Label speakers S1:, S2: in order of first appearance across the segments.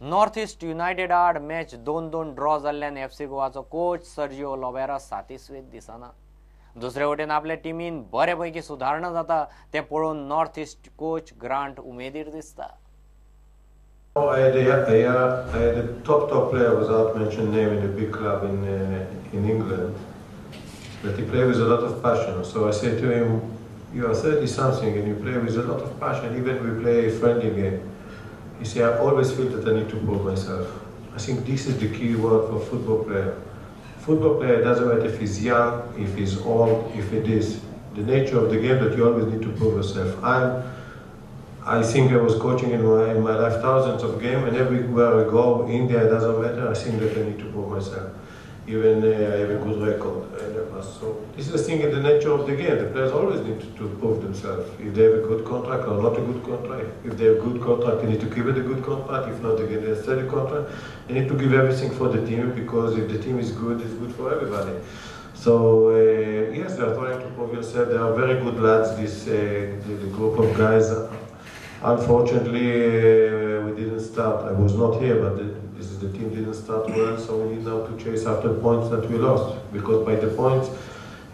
S1: North east United आड match 2-2 draw जाल्ल्यान FC गोवाचो coach Sergio Lobera सातिस्वेत दिसना। दुसरे वटेन आपल्या टिमीन बरेपैकी सुदारणा जाता तें पळोवन नॉर्थ ईस्ट कोच ग्रांट उमेदीर दिसता।
S2: I had a top player without mentioning name in a big club in England, but he played with a lot of passion. So I said to him, "You are 30 something and you play with a lot of passion. Even we play a friendly game." He said, "I always feel that I need to prove myself." I think this is the key word for football player. Football player doesn't matter if he's young, if he's old, if it is the nature of the game that you always need to prove yourself. I think I was coaching in my life thousands of games, and everywhere I go, India, it doesn't matter, I think that I need to prove myself. Even I have a good record in the past. So this is the thing in the nature of the game. The players always need to prove themselves. If they have a good contract or not a good contract, if they have a good contract, they need to keep it a good contract. If not, they get a steady contract. They need to give everything for the team, because if the team is good, it's good for everybody. So yes, they are trying to prove yourself. They are very good lads, this the group of guys. Unfortunately, we didn't start. I was not here, but this is the team didn't start well, so we need now to chase after points that we lost. Because by the points,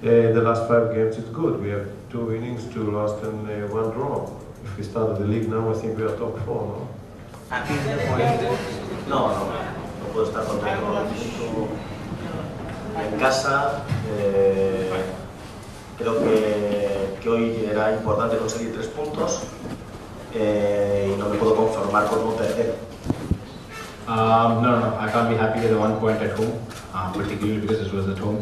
S2: the last 5 games it's good. We have 2 winnings, 2 lost, and 1 draw. If we started the league now, I think we are top 4. No?
S3: Happy with the point? No, no, no puedo estar contento. En casa, creo que hoy era importante conseguir 3 puntos. Y no me puedo conformar con no perder.
S4: No, I can't be happy with the 1 point at home, particularly because it was at home.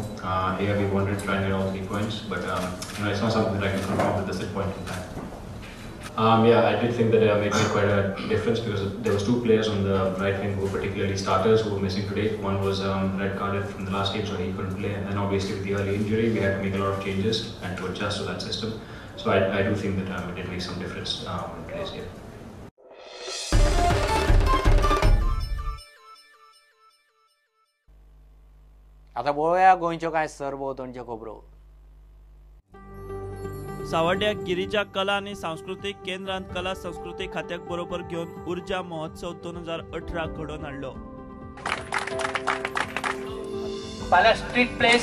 S4: Here we wanted to try and get all 3 points, but you know, it's not something that I can conform with this at point in time. Yeah, I did think that it made quite a difference because there was 2 players on the right wing who were particularly starters who were missing today. One was red carded from the last game, so he couldn't play, and then obviously with the early injury, we had to make a lot of changes and to adjust to that system. So I do think that it did make some difference in today's game.
S1: आता बोलूया गोंयच्यो कांय सरभोंवतणच्यो खबरो।
S5: सावर्ड्या गिरिजा कला आनी सांस्कृतीक केंद्रांत कला संस्कृती खात्याक बरोबर घेवन उर्जा महोत्सव 2018 घडोवन हाडलो।
S6: फाल्यां स्ट्रीट प्लेस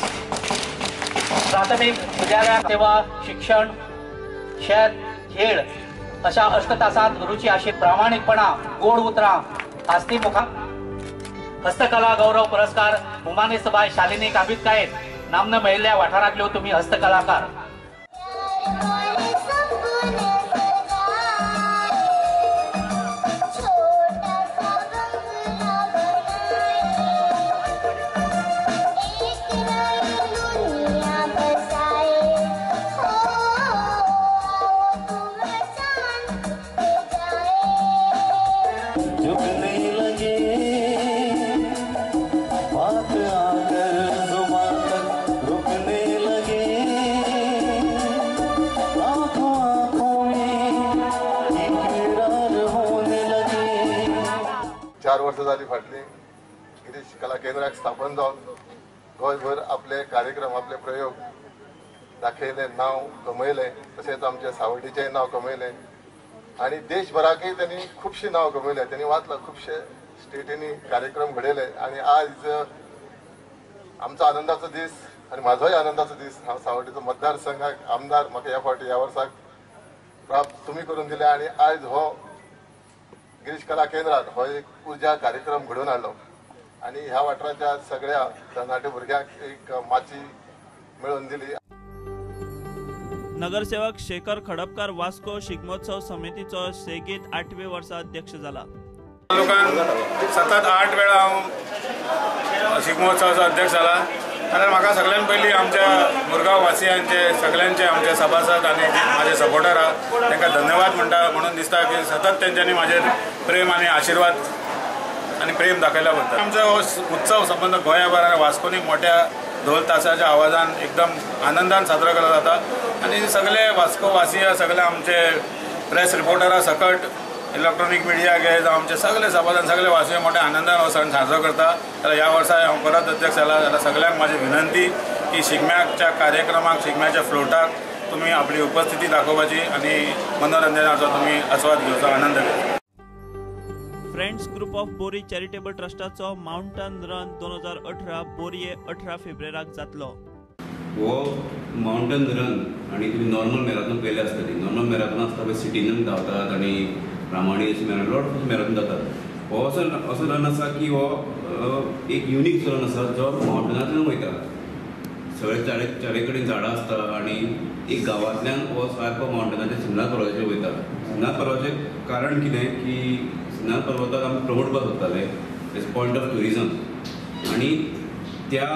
S6: प्राथमिक विद्यालयात सेवा शिक्षण शेत खेळ अशा अष्टतासात रुची अशी प्रामाणिकपणा गोड उतरां आस्ती मुखा हस्तकला गौरव पुरस्कार मुमानेसबाय शालिनी काबितकायत नामना मेळिल्ल्या वाठारांतल्यो तुमी हस्तकलाकार।
S7: चार वर्सां जाली फाटलीं गिरीश कला केंद्राक स्थापन जावन गोंयभर आपले कार्यक्रम आपले प्रयोग दाखयले, नांव कमयलें, तशेंच आमच्या सावड्डेचेंय नांव कमयलें आनी देशभराकय त्यांनी खुबशीं नांव कमयलें. त्यांनी वाचलां खुबशे स्टेटींनी कार्यक्रम घडयले आनी आज आमचो आनंदाचो दीस आनी म्हाजोय आनंदाचो दीस. हांव सावड्डेचो मतदारसंघाक आमदार म्हाका ह्या फावटी ह्या वर्साक प्राप्त तुमी करून दिले आनी आयज हो गिरीश कला केंद्रात हो एक उर्जा कार्यक्रम घडोवन हाडलो आनी ह्या वाठाराच्या सगळ्या तरणाट्या भुरग्यांक एक माची मेळोवन दिली.
S5: नगरसेवक शेखर खडपकार वास्को शिगमोत्सव समितीचो सेगीत 8वे वर्सा अध्यक्ष जाला.
S8: तालुक्यान सतत 8 वेळा हांव शिगमोत्सवाचो अध्यक्ष जाला. जाल्यार म्हाका सगळ्यान पयलीं आमच्या मुरगांव वासियांचे सगळ्यांचे आमचे सभासद आनी म्हाजे सपोर्टर आहा तांकां धन्यवाद म्हणटा. म्हणून दिसता की सतत तेंच्यांनी म्हाजेर प्रेम आनी आशिर्वाद आनी प्रेम दाखयला बद्दल. आमचो हो उत्सव संबंद गोंयाभर आनी वास्कोनी मोठ्या ढोल तासाच्या आवाजान एकदम आनंदान साजरो केलो जाता आनी सगळे वास्को वासिया सगळे आमचे प्रेस रिपोर्टरां सकट इलेक्ट्रॉनिक मिडिया घे जावं आमचे सगळे सभासद सगळे वासिये मोठ्या आनंदान हो सण साजरो करता. जाल्यार ह्या वर्सा हांव परत अध्यक्ष जाला जाल्यार सगळ्यांक म्हाजी विनंती की शिगम्याच्या कार्यक्रमाक शिगम्याच्या फ्लोटाक तुमी आपली उपस्थिती दाखोवपाची आनी मनोरंजनाचो तुमी आस्वाद घेवचो, आनंद घेवचो.
S5: Friends group of Bori charitable ट्रस्टाचो mountain run 2018 बोरये 18 फेब्रुवाराक जातलो.
S9: हो माउंटन रन आनी तुमी नॉर्मल मॅरेथॉन पळयले आसतली. नॉर्मल मॅरेथॉन आसता पळय सिटीन धांवतात आनी रामाणी अशी लॉट ऑफ मॅरेथॉन जातात. हो असो असो रन आसा की हो एक युनीक रन आसा जो माउंटनांतल्यान वयता. सगळे चारे कडेन झाडां आसता आनी एक गांवांतल्यान हो सारको माउंटनाच्या सिमनाथ पर्वताचेर वयता. सिमनाथ पर्वताचें कारण कितें की सिमनाथ पर्वताक आमी प्रमोट करपाक सोदताले एज पॉयंट ऑफ ट्युरिजम आनी त्या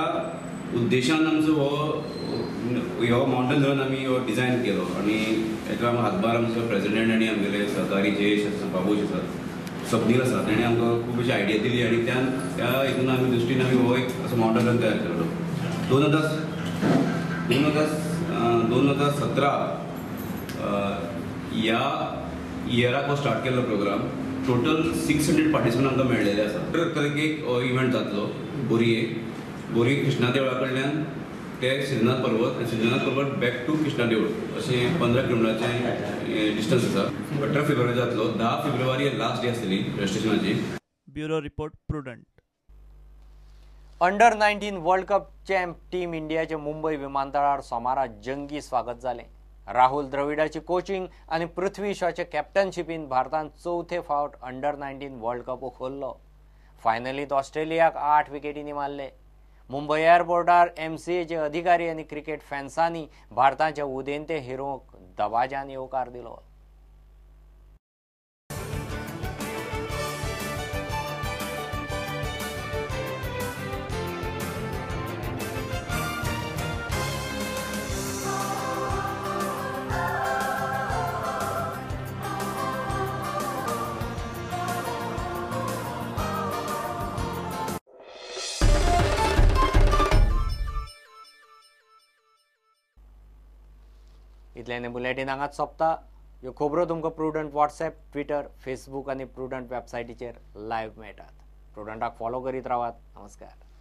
S9: उद्देशान आमचो हो हो माउंटन रन आमी हो डिजायन केलो आनी हेका हातभार आमचो प्रेजिडेंट आनी आमगेले सहकारी जयेश आसा, बाबूश आसा, स्वप्नील आसा, तेणी आमकां खूब अशी आयडिया दिली आनी त्या त्या हितून आमी दृश्टीन आमी हो एक असो माउंटन रन तयार केलो. 2017 ह्या इयराक हो स्टार्ट केल्लो प्रोग्राम. टोटल 600 पार्टिसिपंट आमकां मेळ्ळेले आसा. तारखेक हो इव्हेंट जातलो बोरये. बोरये कृष्णा देवळा कडल्यान ते सिद्धनाथ पर्वत आनी सिद्धनाथ पर्वत बॅक टू कृष्णा देवूळ अशें 15 किलोमिटराचें डिस्टन्स आसा. 18 फेब्रुवारी जातलो. 10 फेब्रुवारी लास्ट डे आसतली रजिस्ट्रेशनाची.
S5: Bureau report, Prudent.
S1: Under 19 world cup champ team इंडियाचे मुंबय विमानतळार सोमारा जंगी स्वागत जालें. राहुल द्रविडाची कोचिंग आनी पृथ्वी शॉचे कॅप्टनशिपीन भारतान चवथे फावट अंडर 19 वर्ल्ड कप उखल्लो. फायनलींत ऑस्ट्रेलियाक 8 विकेटींनी मारले. मुंबय एअरपोर्टार MCAचे अधिकारी आनी क्रिकेट फॅन्सांनी भारताच्या उदेंते हिरोंक दबाज्यान येवकार दिलो. इतल्यान बुलेटीन हांगाच सोंपता. ह्यो खबरो तुमकां प्रुडंट वॉट्सएप, ट्विटर, फेसबूक आनी प्रुडंट वेबसायटीचेर लायव्ह मेळटात. प्रुडंटाक फॉलो करीत रावात. नमस्कार.